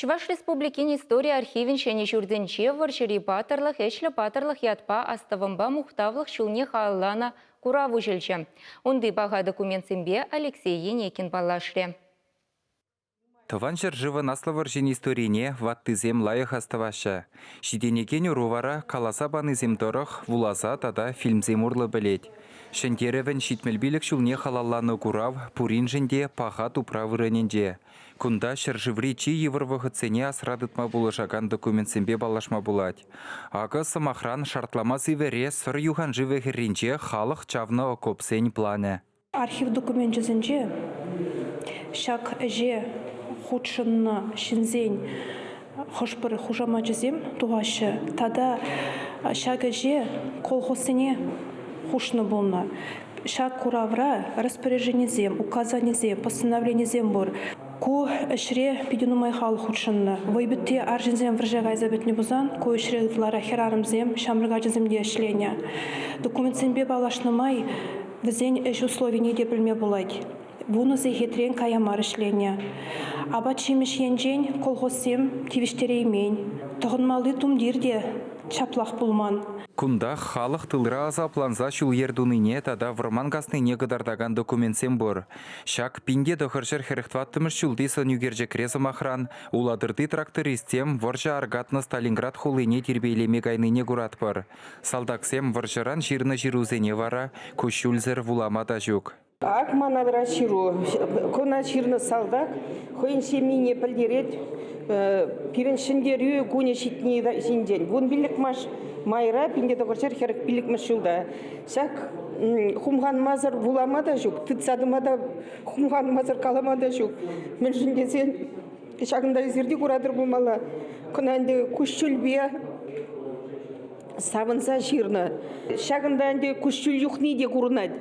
Чӑваш Республикин истори архивӗн ҫӗнӗ ҫуртӗнче Вӑрҫӑри паттӑрлӑх, ӗҫлӗ паттӑрлӑх ятпа астӑвӑмпа мухтавлӑх ҫулне халалланӑ курав уҫӑлчӗ. Унти паха документсемпе Алексей Енейкин паллашрӗ. Тӑван ҫӗршывӑн Аслӑ вӑрҫин историне ваттисем лайӑх астӑваҫҫӗ. Ҫитӗнекен ӑру вара каласа панисем тӑрӑх вуласа тата фильмсем урлӑ пӗлет. Ҫӗнтерӗвӗн 75 ҫулне халалланӑ курав пуриншӗн те паха тупра вырӑнӗнче. Кунта ҫӗршыври чи йывӑр вӑхӑтсене асра тытма пулӑшакан документсемпе паллашма пулать. Акӑ, сӑмахран, шартлама сивӗре Сӑр юханшывӗ хӗрринче халӑх чавнӑ окопсен планӗ. Архив докуменчӗсенче ҫак ӗҫе хутшӑннӑ ҫынсен хӑш-пӗр хушамачӗсем тухаҫҫӗ тата ҫак ӗҫе колхозсене хушнӑ пулнӑ. Ҫак куравра распоряженисем, указанисем, постановленисем пур. Ку ӗҫре питӗ нумай халӑх хутшӑннӑ. Вӑйпитти арҫынсем вӑрҫа кайса пӗтнӗ пулсан, ку ӗҫре ытларах хӗрарӑмсем, ҫамрӑк ачасем те ӗҫленӗ. Документсемпе паллашнӑ май вӗсен ӗҫ условине те пӗлме пулать. 10 сехетрен кая мар ӗҫленӗ. Апат-ҫимӗҫ енчен колхозсем тивӗҫтереймен. Тӑхӑнмалли тумтир те чаплах пулман. Кунтах халӑх тылра асапланса ҫул-йӗр тунине тата вӑрман каснине кӑтартакан документсем пур. Ҫак 1944 ҫулти сӑнӳкерчӗкре, сӑмахран, Улатӑрти трактористсем вӑрҫӑ аркатнӑ Сталинград хулине тирпейлеме кайнине куратпӑр. Салтаксем вӑрҫӑран ҫырнӑ ҫырусене вара куҫҫульсӗр вулама та ҫук. Ак ман алра ҫыру. Кӑна ҫырнӑ салтак хӑйӗн ҫемйине пӗлтерет пирӗн Ҫӗнтерӳ кунӗ ҫитни ҫинчен. 15 майра 1945 ҫулта. Ҫак хумханмасӑр вулама та ҫук, тытса тӑма та хумханмасӑр калама та ҫук. Мӗншӗн тесен ҫакӑнта эсир те куратӑр пулмалла. Кӑна ӗнтӗ куҫҫульпе савӑнса ҫырнӑ. Ҫакӑнта ӗнтӗ куҫҫуль юхни те курӑнать.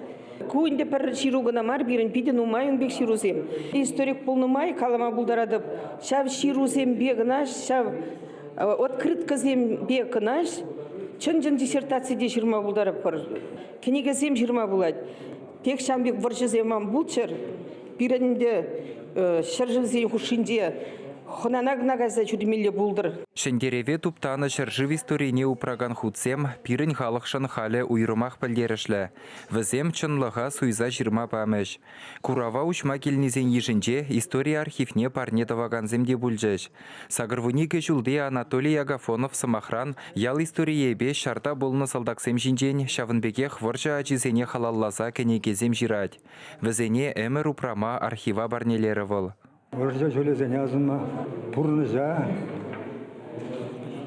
Ку ӗнтӗ пӗр ҫыру кӑна мар, пирӗн питӗ нумай ун пек ҫырусем. Историк пулнӑ май калама пултаратӑп, ҫав ҫырусемпе кӑна, ҫав открыткӑсемпе кӑна чӑн-чӑн диссертаци те ҫырма пултаратпӑр. Кӗнекесем ҫырма пулать. Тек ҫавӑн пек вӑрҫӑсем ан пулччӑр. Пирӗн ӗнтӗ ҫӗршывсен хушшинче хӑнана кӑна кайса ҫӳремелле пултӑр. Ҫӗнтерӗве туптанӑ ҫӗршыв историне упракан хутсем пирӗн халӑхшӑн халӗ уйрӑмах пӗлтерӗшлӗ. Вӗсем чӑнлӑха суйса ҫырма памӗҫ. Курава уҫма килнисен йышӗнче истори архивне парне тӑвакансем те пулчӗҫ. 82 ҫулти Анатолий Агафонов, сӑмахран, ял историйӗпе ҫарта пулнӑ салтаксем ҫинчен ҫавӑн пекех вӑрҫӑ ачисене халалласа кӗнекесем ҫырать. Вӗсене ӗмӗр упрама архива парнелерӗ вӑл. Вӑрҫӑ ҫулӗсене асӑнма пурнӑҫа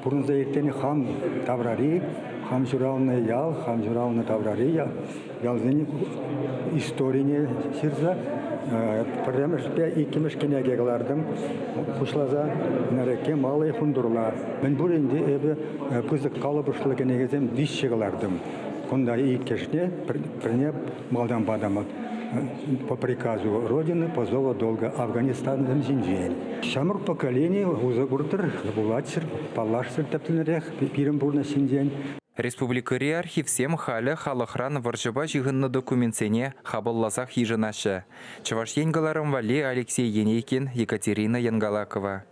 пурӑнса ирттернӗ хам таврари, хам ҫуралнӑ ял, хам ҫуралнӑ таврари ялсен историне ҫырса пӗрремӗшпе иккӗмӗш кӗнеке кӑлартӑм. Пуҫласа Нареке Малый Хундурла. Мӗнпур ӗнтӗ эпӗ пысӑк калӑпӑшлӑ кӗнекесем виҫҫӗ кӑлартӑм. Кунта иккӗшне пӗрне малтан патӑмӑр. По приказу Родины, по зову долга Афганистан ҫинчен. Ҫамрӑк поколени усӑ куртӑр, вулаччӑр, паллашчӑр тӗплӗнрех пирӗн пурнӑҫ ҫинчен. Республикӑри архивсем халӗ халӑхран вӑрҫӑпа ҫыхӑннӑ документсене хапӑлласах йышӑнаҫҫӗ. Чӑваш Ен кӑларӑм валли Алексей Енейкин, Екатерина Янгалакова.